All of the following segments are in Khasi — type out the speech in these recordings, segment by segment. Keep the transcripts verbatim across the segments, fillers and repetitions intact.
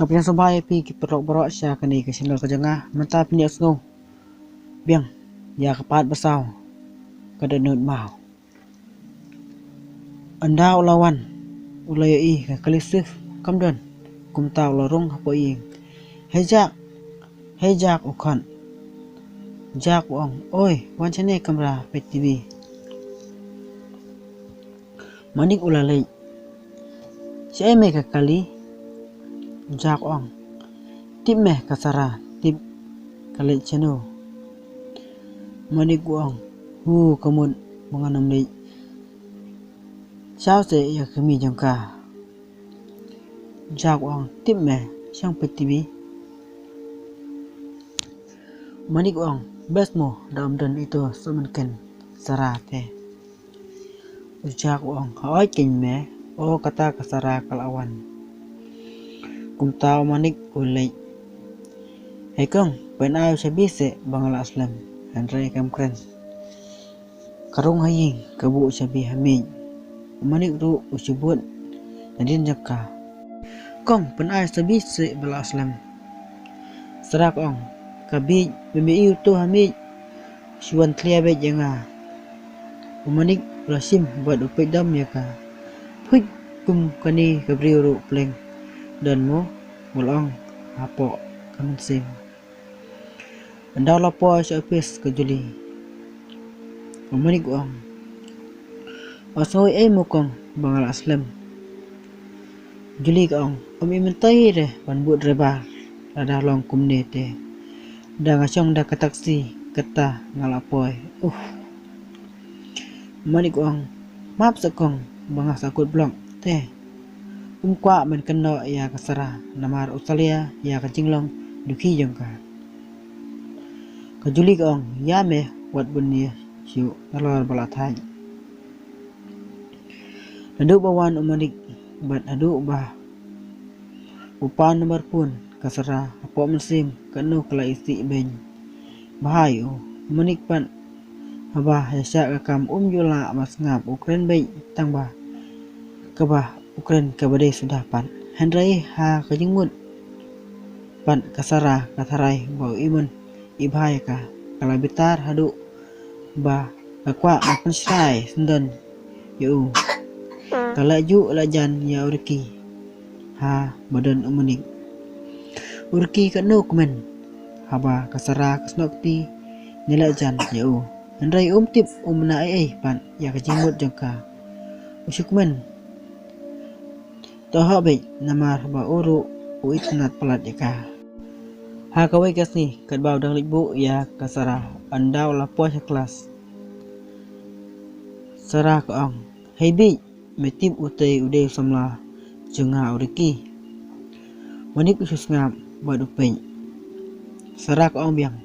Ka pdiang sngewbha ïa phi ki paralok baroh sha kane ka channel ka jong nga. Mynta phin ïa sngew biang ïa ka part ba saw, ka dohnud maw. Ynda u la wan u la ïohi ka kali swift kam don, kumta u la rung hapoh ïing. Hei Jack, hei Jack u khot. Jack u ong, oi, wan shane kamra peit TV. Manik u la leit. Shaei me ka kali? Jack u ong, tip me ka Sara, tip ka leit shano. Manik u ong, hu, ka mut ba ngan ym leit shaw seh ïa ka kmie jong ka. Jack u ong, tip me, shong peit TV. Manik u ong, bes mo, da ym don ito sohmynken Sara te. U Jack u ong, hooid keiñ me, o kata ka Sara ka la wan. Kumta u Manik u leit. Hei kong, pynai u shabi seh ba nga la slem, hynrei kam kren. Ka rung ha ïing, ka buh u shabi ha miej. U Manik ruh u shu bud nadien jong ka. Kong, pynai u shabi seh ba la slem. Sara ka ong, ka biej, mem ïohi uto ha miej, shu wan thlia beit ïa nga. U Manik u la shim bad u peit dom ïa ka. Phuit, kum kane ka briew ruh pleng. Don mo, u la ong hapoh ka mynsiem. Ynda u la poi sha ophis ka Julie, u Manik u ong, o sngew ei mo kong ba nga la slem. Julie ka ong, ym i mynta hi re ban bud re ba lada long kumne te. Da nga shong da ka taxi kata nga la poi. Uf. Manik u ong, map sa kong ba nga sa kut block te. Um kwah ban kynnoh ïa ka Sara namar u salia ïa ka jinglong dukhi jong ka. Ka Julie ka ong, ïa me wat bun ïa shuh nalor ba la thait. Naduh ba wan u Manik bad haduh ba u pan number phone ka Sara, hapoh mynsiem katno ka la isih beiñ bha ïa u. U Manik pat haba ïa shah ka kam um ju lah ban sngap, u kren beit tang ba kaba u kren kaba dei suda pat. Hynrei ha ka jingmut pat ka Sara ka tharai ba u imon i bha ïa ka, ka la bitar haduh ba ka kwah ban pynshai syndon ïa u. Ka leh juh leh jan ïa u Ricky haba don u Manik. U Ricky katno kmen haba ka Sara ka snoh kti ne leh jan ïa u. Hynrei um tip, um mnga ei ei pat ïa ka jingmut jong ka. U shu kmen. To hok beit namar ba u ruh u itynnad palat ïa ka. Ha kawei ka sngi katba u dang leit buh ïa ka Sara, ynda u la poi sha klas, Sara ka ong, hei biej, me tip utei u dei u samla jong nga u Ricky. Manik u shu sngap bad u peit. Sara ka ong biang,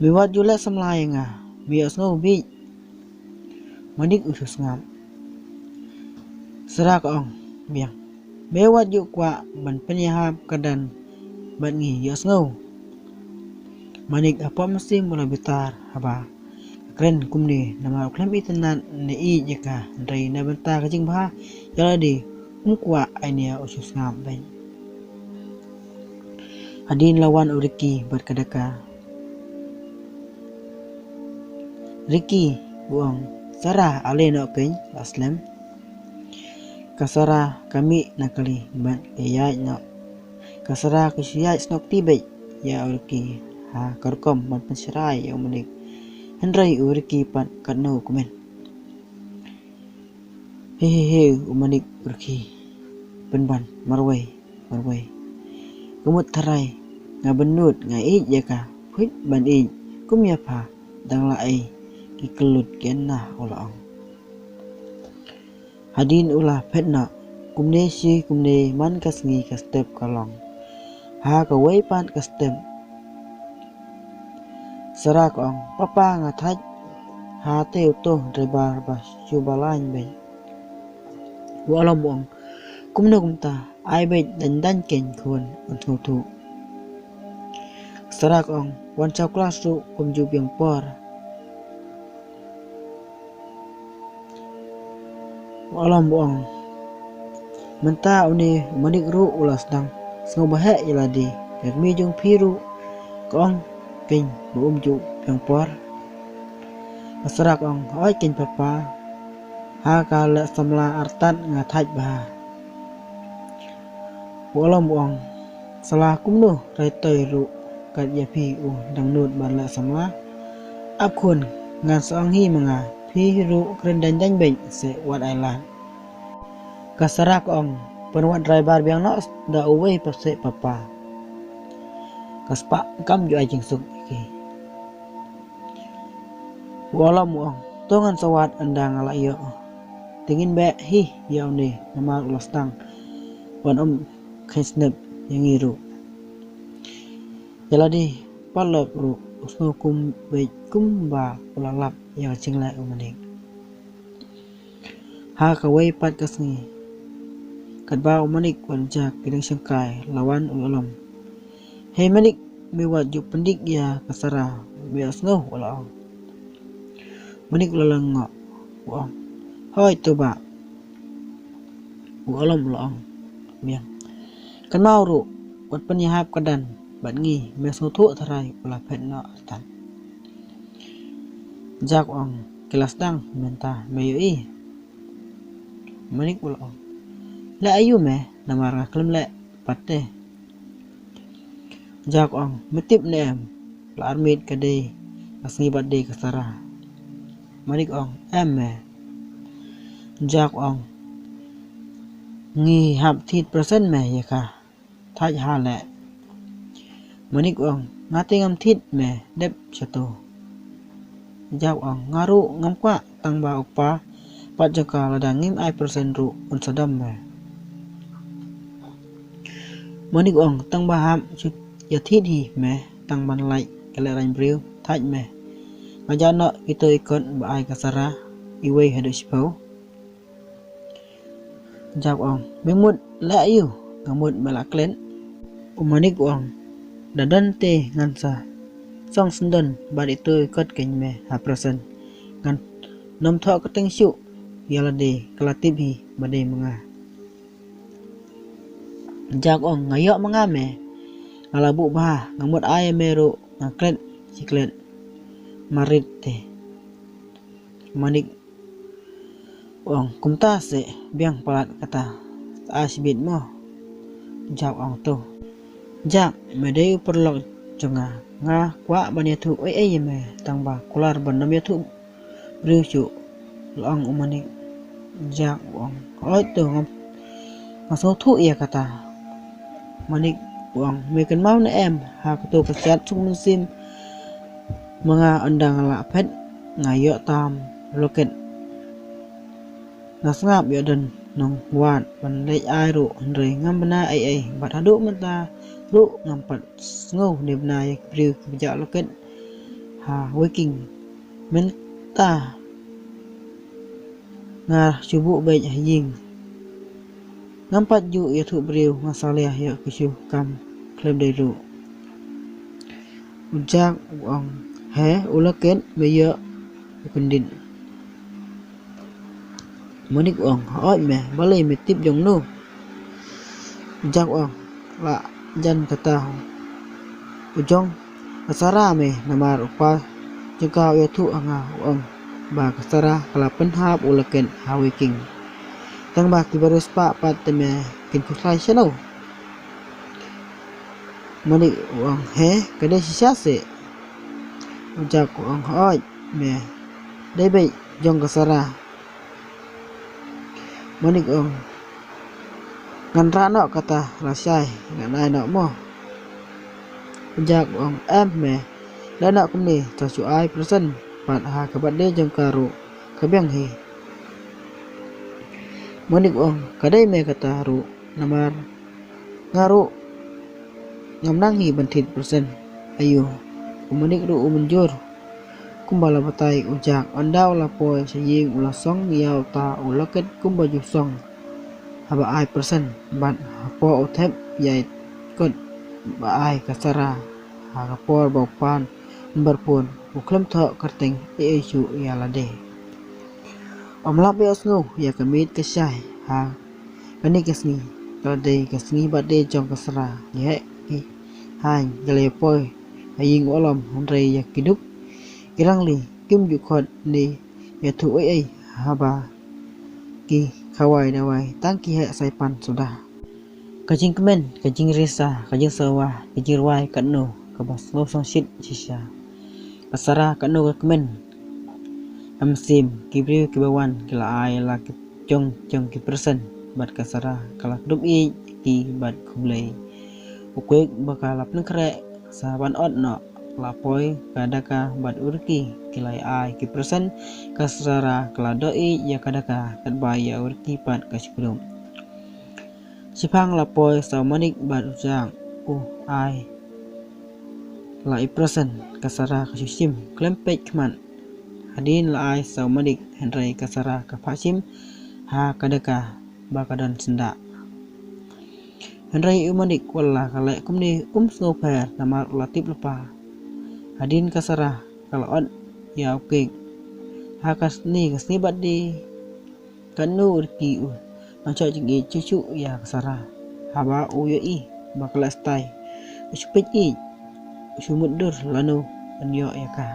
me wat ju leh samla ïa nga, me ïohsngew biej. Manik u shu sngap. Sara ka ong biang, me wat ju kwah ban pynïahap kyrdan bad ngi, ïohsngew. Manik hapoh mynsiem u la bitar haba ka kren kumne namar u khlem itynnad ne ïeit ïa ka, hynrei na bynta ka jingbha ïa lade um kwah, ai ne u shu sngap beit. Hadien la wan u Ricky bad ka daka. Ricky u ong, Sara, ale noh keiñ, la slem. Ka Sara ka mih na kali bad ka ïaid noh. Ka Sara ka shu ïaid snoh kti beit ïa u Ricky ha ka rukom ban pynshrai ïa u Manik. Hynrei u Ricky pat katno u kmen. He he he, u Manik u Ricky. Pynban marwei marwei. Ka mut tharai nga bynnud, nga ïeit ïa ka. Phuit ban ïeit kum ïa pha, dang la ei ki kyllut ki na, u la ong. Hadien u la phet noh. Kumne shi kumne man ka sngi ka step ka long. Ha kawei pat ka step Sara ka ong, papa, nga thait. Ha te uto driver ba shu ba lain beit. U Alom u ong, kumno kumta, ai beit, dang dang keiñ khun, un sngewthuh. Sara ka ong, wan shaw klas ruh kumju biang por. U Alom u ong, mynta une u Manik ruh u la sdang Sngewbha heh ïa lade, ka kmie jong phi ruh ka ong keiñ ba um ju biang por. Ka Sara ka ong, hooid keiñ papa, ha ka leh samla artat nga thait bha. U Olom u ong, sala kumno, rai toi ruh kat ïa phi u dang nud ban leh samla. Ap khun, ngan sa ong hi ma nga, phi ruh kren dang dang beit se wat ai lad. Ka Sara ka ong, pynwad driver biang noh da uwei pa se papa. Ka spah kam ju ai jingsuk ïa ki. U Olom u ong, to ngan sa wad ynda nga la ïoh. Te ngin beh hi ïa une namar u la sdang ban ym kheiñ snep ïa ngi ruh. Ïa lade Paralok ruh u sngew kum beit kumba u la lap ïa ka jingleh u Manik. Ha kawei pat ka sngi, katba u Manik bad u Jack ki dang shongkai, la wan u Olom. Hei Manik, me wat ju pyndik ïa ka Sara, me ïohsngew, u la ong. Manik u la lyngngoh, u ong, hooid to bah. U Olom u la ong biang, kynmaw ruh wat pynïahap ka Dan bad ngi, me sngewthuh tharai u la phet noh artat. Jack u ong, ki la sdang mynta, me ïohi. Manik u la ong, leh aïu me, namar nga khlem leh pat te. Jack u ong, me tip ne em, la armiet ka dei ka sngi birthday ka Sara. Manik u ong, em me. Jack u ong, ngi hap thied present me ïa ka, thait ha leh. Manik u ong, nga te ngam thied me, dep shato. Jack u ong, nga ruh ngam kwah, tang ba u kpa pat jong ka lada ngim ai present ruh un sa dom me. Manik u ong, tang ba hap shu ïa thied hi me, tang ban lait ka lehraiñ briew, thait me. Nga jah noh kito i kot ba ai ka Sara, iwei haduh shiphew. Jack u ong, me mut leh aïu, nga mut me la klet. U Manik u ong, da don te ngan sa song syndon bad ito i kot keiñ me ha present. Ngan nym thoh kyrteng shuh ïa lade, ka la tip hi ba dei ma nga. Jack u ong, nga ïoh ma nga me, nga la buh bha, nga mut ai ïa me ruh, nga klet shi klet marit te. Manik u ong, kumta se, biang palat kata, ai shibit mo. Jack u ong, to. Jack, me dei u paralok jong nga, nga kwah ban ïathuh ei ei ïa me, tang ba kular ban nym ïathuh briew shuh, la ong u Manik. Jack u ong, hooid to, nga sngewthuh ïa kata. Manik u ong, me kynmaw ne em, ha kato ka shad suk mynsiem ma nga, ynda nga la phet nga ïoh tam u locket. Nga sngap ïoh don nongwad ban leit ai ruh, hynrei ngam bna ei ei, bad haduh mynta ruh ngam pat sngew ne bna ïa ki briew kiba jah locket ha Waking. Mynta nga shu buh beit ha ïing, ngam pat ju ïathuh briew, nga salia ïoh ki shu kam khlem dei ruh. U Jack u ong, he, u locket me ïoh u kyndit? Manik u ong, hooid me, balei me tip jong no? U Jack u ong, la jan kata u jong ka Sara me, namar u kpa jong ka u ïathuh ha nga, u ong ba ka Sara ka la pynhap u locket ha Waking. Tang ba ki bariewspah pat te me kin khuslai shano? Manik u ong, he, ka dei shisha se? U Jack u ong, hooid me, dei beit jong ka Sara. Manik u ong, ngan rah noh kata lashai, ngan ai noh mo. U Jack u ong, em me, leh noh kumne, to shu ai present pat ha ka birthday jong ka ruh, ka biang hi. Manik u ong, ka dei me kata ruh, namar nga ruh ngam nang hi ban thied present. Aïu, u Manik ruh u mynjur. Kumba la batai u Jack, ynda u la poi sha ïing u la song ïa uta u locket kumba ju song haba ai present, bad hapoh u thep ïa i kot ba ai ka Sara, ha ka por ba u pan number phone, u khlem thoh kyrteng ei ei shuh ïa lade. Ym lap ïohsngew ïa ka miet ka shai ha kane ka sngi. Ka dei ka sngi birthday jong ka Sara. Ki heh ki haiñ ki la ïa poi ha ïing u Alam, hynrei ïa ki duk ki rangli kim ju khot ne ïathuh ei ei haba ki khawai dawai, tang ki heh sai pan suda. Ka jingkmen, ka jingrisa, ka jingsawa, ka jingrwai katno kaba sngewsih shisha. Ka Sara katno ka kmen. Ka mynsiem, ki briew kiba wan ki la ai la ki jong jong ki present, bad ka Sara ka la kdup ïeit ïa ki bad khublei. U Kwek ba ka la pynkhreh sa ban ot noh, la poi ka Dhaka bad u Ricky, ki la ai ki present. Ka Sara ka la doh ïeit ïa ka Dhaka, katba ïa u Ricky pat ka shu kdup. Shiphang la poi sa u Manik bad u Jack, u ai la i present. Ka Sara ka shu shim khlem peit khmat. Hadien la ai sa u Manik, hynrei ka Sara ka phah shim ha ka Dhaka ba ka don syndah. Hynrei u Manik wat la ka leh kumne um sngewpher namar u la tip lypa. Hadien ka Sara ka la ot ïa u Kwek. Ha kane ka sngi birthday, katno u Ricky u nang shoh jingïeit shuh shuh ïa ka Sara. Haba u ïohi ba ka leh style, u shu peit ïeit, u shu mutdur lano ban ïoh ïa ka.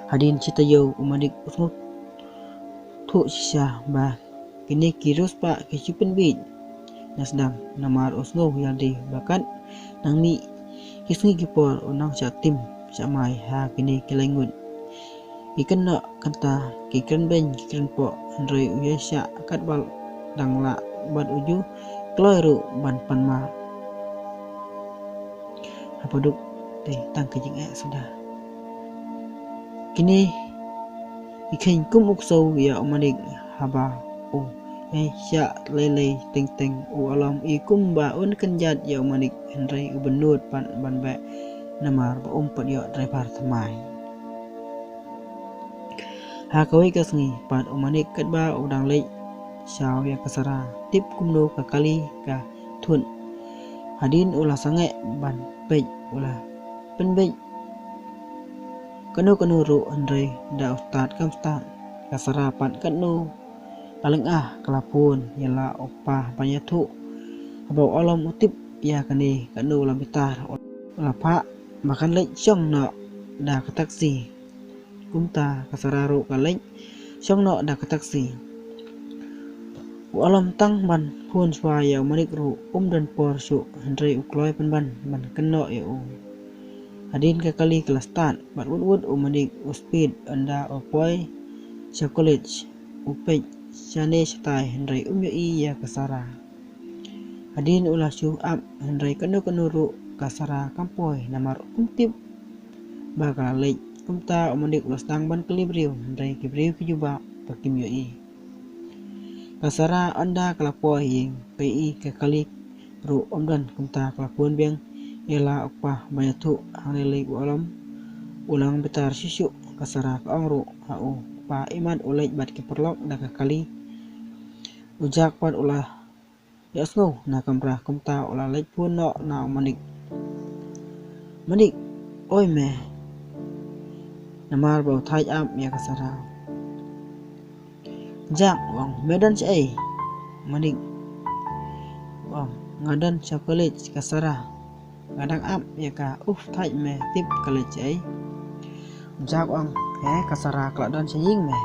Hadien shi taïew u Manik u sngewthuh shisha ba kine ki riewspah spah ki shu pynbiej na sdang, namar u sngew ïalade ba kat nang mih ki sngi ki por u nang shah tim shah mai ha kine ki lai ngut. Ki kynnoh kynta, ki kren beiñ, ki kren poh, hynrei u ïaishah katba dang lah bad u ju kloi ruh ban pan map. Hapoh duk te tang ka jingeh suda. Kine ki kheiñ kum u ksew ïa u Manik haba u ïaishah lei lei teng teng. U Alam i kumba un kynjat ïa u Manik, hynrei u bynnud pat ban beh namar ba um pat ïoh driver thymmai. Ha kawei ka sngi pat u Manik katba u dang leit shaw ïa ka Sara, tip kumno ka kali ka thut. Hadien u la sangeh ban peit, u la pynbeit kano kano ruh, hynrei da u start kam start. Ka Sara pat katno la lynga ka la phone ïa la u kpa ban ïathuh. Haba u Alam u tip ïa kane, katno la bitar, u la phah ba kan leit shong noh da ka taxi. Kumta ka Sara ruh ka leit shong noh da ka taxi. U Alam tang ban phone shuwa ïa u Manik ruh um don por shuh, hynrei u kloi pynban ban kynnoh ïa u. Hadien ka kali ka la start, bad wut wut u Manik u speed, ynda u poi sha college u peit shane shatai, hynrei um ïohi ïa ka Sara. Hadien u la shu ap, hynrei kano kano ruh ka Sara kam poi namar um tip ba ka la leit. Kumta u Manik u la sdang ban kylli briew, hynrei ki briew ki jubab ba kim ïohi. Ka Sara ynda ka la poi ïing, ka ïohi ka kali ruh um don, kumta ka la phone biang ïa la u kpa ban ïathuh. Hangne lei u Alam u la bitar shuh shuh. Ka Sara ka ong ruh ha u kpa, imat u leit bad ki paralok da ka kali. U Jack pat u la ïohsngew na kamra, kumta u la leit phone noh na u Manik. Manik, oi me. Namar ba u thait ap ïa ka Sara. Jack u ong, me don shaei? Manik u ong, nga don sha college ka Sara. Nga dang ap ïa ka. Uf, thait me, tip ka leit shaei? Jack u ong, he, ka Sara ka la don sha ïing me.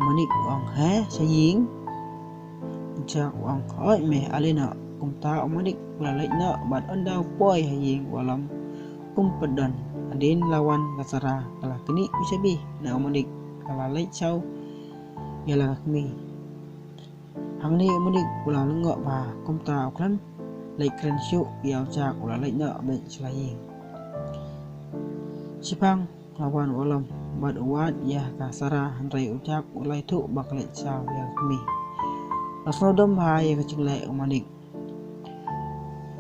Manik u ong, he, sha ïing? Jack u ong, hooid me, ale noh. Kumta u Manik u la leit noh bad ynda u poi ha ïing u Alam um pat don. Hadien la wan ka Sara ka la knieh u shabi na u Manik, ka la leit shaw ïa la ka kmie. Hangne u Manik u la lyngngoh bha, kumta u khlem leit kren shuh ïa u Jack, u la leit noh beit sha la ïing. Shiphang la wan u Alam bad u wad ïa ka Sara, hynrei u Jack u la ïathuh ba ka leit shaw ïa ka kmie. La sngewdom bha ïa ka jingleh u Manik.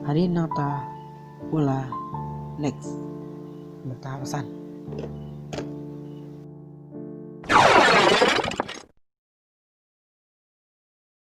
Hadien nangta u la next. Mynta ba san.